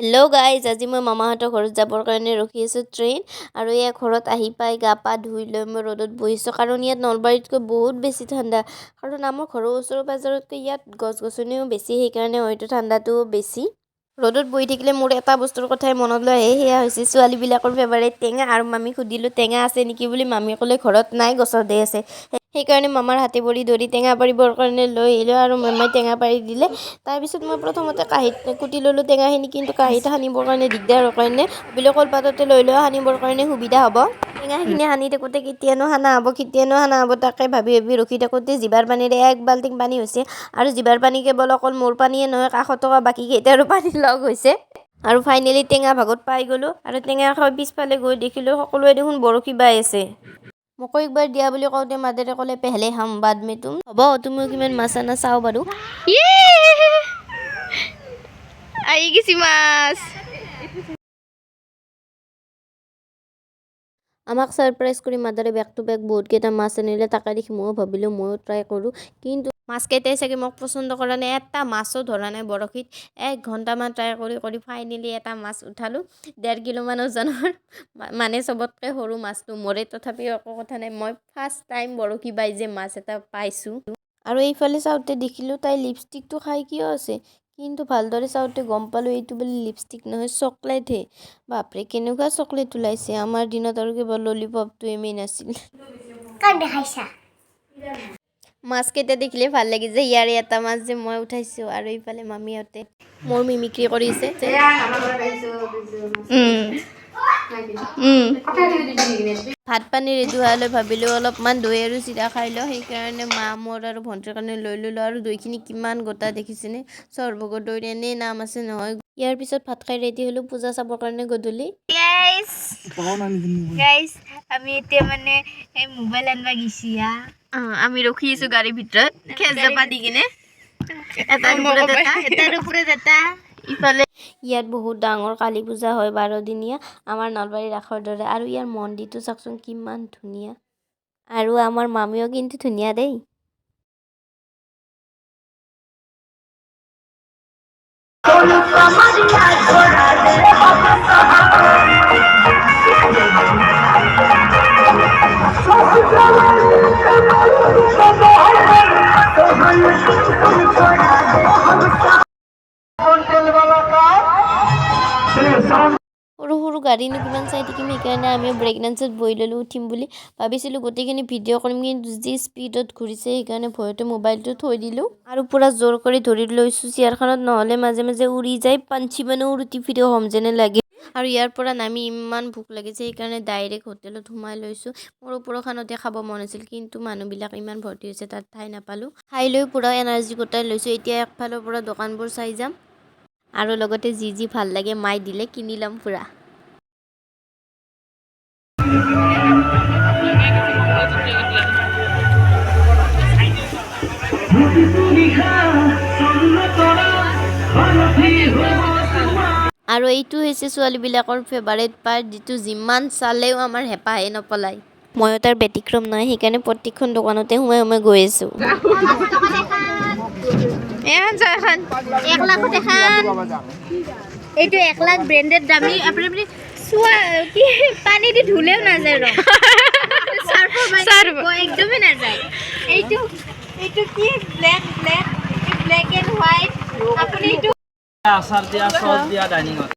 Hello' guys, আজি মই মামাহঁতৰ ঘৰত যাবৰ কাৰণে ৰখি আছোঁ ট্ৰেইন। আৰু এয়া ঘৰত আহি পাই গা পা ধুই লৈ মই ৰ'দত বহিছোঁ, কাৰণ ইয়াত নলবাৰীতকৈ বহুত বেছি ঠাণ্ডা। কাৰণ আমাৰ ঘৰৰ ওচৰ পাজৰতকৈ ইয়াত গছ গছনিও বেছি, সেইকাৰণে হয়তো ঠাণ্ডাটোও বেছি। ৰ'দত বহি থাকিলে মোৰ এটা বস্তুৰ কথাই মনলৈ আহে, সেয়া হৈছে ছোৱালীবিলাকৰ ফেভাৰেট টেঙা। আৰু মামীক সুধিলোঁ টেঙা আছে নেকি বুলি, মামীয়ে ক'লে ঘৰত নাই, গছতহে আছে। সেইকাৰণে মামাৰ হাতে ভৰি ধৰি টেঙা পাৰিবৰ কাৰণে লৈ আহিলোঁ আৰু মামাই টেঙা পাৰি দিলে। তাৰপিছত মই প্ৰথমতে কাঁহীত কুটি ল'লোঁ টেঙাখিনি, কিন্তু কাঁহীত সানিবৰ কাৰণে দিগদাৰ হোৱাৰ কাৰণে ভাবিলোঁ কলপাততে লৈ লওঁ, সানিবৰ কাৰণে সুবিধা হ'ব। টেঙাখিনি সানি থাকোঁতে কেতিয়ানো সানা হ'ব, কেতিয়ানো সানা হ'ব তাকে ভাবি ভাবি ৰখি থাকোঁতে জিভাৰ পানীৰে এক বাল্টিং পানী হৈছে। আৰু জিভাৰ পানী কেৱল অকল মোৰ পানীয়ে নহয়, কাষত থকা বাকী কেইটাৰো পানী লগ হৈছে। আৰু ফাইনেলি টেঙা ভাগত পাই গ'লোঁ। আৰু টেঙা খাই পিছফালে গৈ দেখিলোঁ সকলোৱে দেখোন বৰশী বাই আছে। মোকো একবাৰ দিয়া বুলি কওঁতে মাদাৰে ক'লে, "पहले हम, बाद में तुम"। হ'ব, তুমিও কিমান মাছ আনা চাওঁ বাৰু। আহি গেছি মাছ। আমাক ছাৰপ্ৰাইজ কৰি মাদাৰে বেক টু বেক বহুতকেইটা মাছ আনিলে। তাকে দেখি ময়ো ভাবিলোঁ ময়ো ট্ৰাই কৰোঁ, কিন্তু মাছকেইটাই চাগে মোক পচন্দ কৰা নাই, এটা মাছো ধৰা নাই বৰশীত। এক ঘণ্টামান ট্ৰাই কৰি কৰি ফাইনেলি এটা মাছ উঠালোঁ, 1.5 কিলোমান ওজনৰ। মানে চবতকৈ সৰু মাছটো মোৰে। তথাপিও একো কথা নাই, মই ফাৰ্ষ্ট টাইম বৰশী বাই যে মাছ এটা পাইছোঁ। আৰু এইফালে চাওঁতে দেখিলোঁ তাই লিপষ্টিকটো খাই কিয় আছে, কিন্তু ভালদৰে চাওঁতে গম পালোঁ এইটো বোলে লিপষ্টিক নহয়, চকলেটহে। বাপৰে, কেনেকুৱা চকলেট ওলাইছে! আমাৰ দিনত আৰু কেৱল ললিপপটোৱে মেইন আছিল। কাক দেখাইছা? মাছকেইটা দেখিলে ভাল লাগি যায়, ইয়াৰে এটা মাছ যে মই উঠাইছোঁ। আৰু এইফালে মামীহঁতে মোৰ মিমিক্ৰি কৰিছে। ভাত পানী ৰেডি হোৱালৈ ভাবিলোঁ অলপমান দৈ আৰু চিৰা খাই লওঁ। সেইকাৰণে মা, মোৰ আৰু ভণ্টিৰ কাৰণে লৈ ল'লোঁ। আৰু দৈখিনি কিমান গোটা দেখিছেনে? সৰভোগৰ দৈৰ এনেই নাম আছে নহয়। ইয়াৰ পিছত ভাত খাই ৰেডি হ'লোঁ পূজা চাবৰ কাৰণে গধূলি। গাইস, গাইস, আমি এতিয়া মানে এই মোবাইল আনবা গেছি। আমি ৰখি আছোঁ গাড়ীৰ ভিতৰত খেল জাপা দি কিনে, এটাৰ ওপৰত এটা। এটাৰ ওপৰত এটা। ইফালে ইয়াত বহুত ডাঙৰ কালী পূজা হয়, 12 দিনীয়া, আমাৰ নলবাৰী ৰাসৰ দৰে। আৰু ইয়াৰ মন্দিৰটো চাওকচোন কিমান ধুনীয়া। আৰু আমাৰ মামীও কিন্তু ধুনীয়া দেই। সৰু সৰু গাড়ীনো কিমান চাই থাকিম? সেইকাৰণে আমিও ব্ৰেক ডান্সত বহি ল'লোঁ উঠিম বুলি। ভাবিছিলোঁ গোটেইখিনি ভিডিঅ' কৰিম, কিন্তু যি স্পীডত ঘূৰিছে, সেইকাৰণে ভয়তে মোবাইলটো থৈ দিলোঁ। আৰু পূৰা জোৰ কৰি ধৰি লৈছোঁ চেয়াৰখনত, নহ'লে মাজে মাজে উৰি যায়। पंछी बनो उड़ती फिरो হ'ম যেনে লাগে। আৰু ইয়াৰ পৰা নামি ইমান ভোক লাগিছে, সেইকাৰণে ডাইৰেক্ট হোটেলত সোমাই লৈছোঁ। মোৰ ওপৰখনতে খাব মন আছিল, কিন্তু মানুহবিলাক ইমান ভৰ্তি হৈছে, তাত ঠাই নাপালোঁ। খাই লৈ পূৰা এনাৰ্জি গোটাই লৈছোঁ। এতিয়া একফালৰ পৰা দোকানবোৰ চাই যাম আৰু লগতে যি যি ভাল লাগে মাই দিলে কিনি ল'ম পূৰা। আৰু এইটো হৈছে ছোৱালীবিলাকৰ ফেভাৰেট পাৰ্ট, যিটো যিমান চালেও আমাৰ হেঁপাহে নপলায়। ময়ো তাৰ ব্যতিক্ৰম নহয়, সেইকাৰণে প্ৰত্যেকখন দোকানতে সোমাই সোমাই গৈ আছোঁ। এখন চাওঁ, এখন 1 লাখত এখন। এইটো 1 লাখ, ব্ৰেণ্ডেড, দামী। আপুনি চোৱা কি, পানী দি ধুলেও নাযায় ৰং, চাৰ্ফৰ একদমেই নাযায়। এইটো কি black, black, black and white. আপুনি এইটো আচাৰ দিয়া, চচ দিয়া ডাইনিঙত।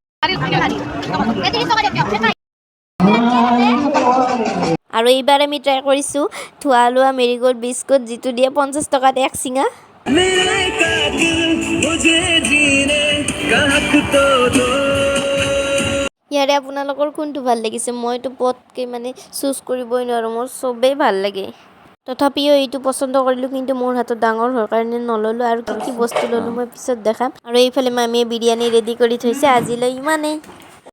আৰু এইবাৰ আমি ট্ৰাই কৰিছোঁ ধোৱা লোৱা মেৰিগ'ল্ড বিস্কুট, যিটো দিয়ে 50 টকাত এক চিঙা। मेरे कातिल, मुझे जीने का हक तो दो। ইয়াৰে আপোনালোকৰ কোনটো ভাল লাগিছে? মইতো পটকৈ মানে চুজ কৰিবই নোৱাৰোঁ, মোৰ চবেই ভাল লাগে। তথাপিও এইটো পচন্দ কৰিলোঁ, কিন্তু মোৰ হাতত ডাঙৰ হোৱাৰ কাৰণে নল'লোঁ। আৰু কি কি বস্তু ল'লোঁ মই পিছত দেখাম। আৰু এইফালে মামীয়ে বিৰিয়ানী ৰেডি কৰি থৈছে। আজিলৈ ইমানেই।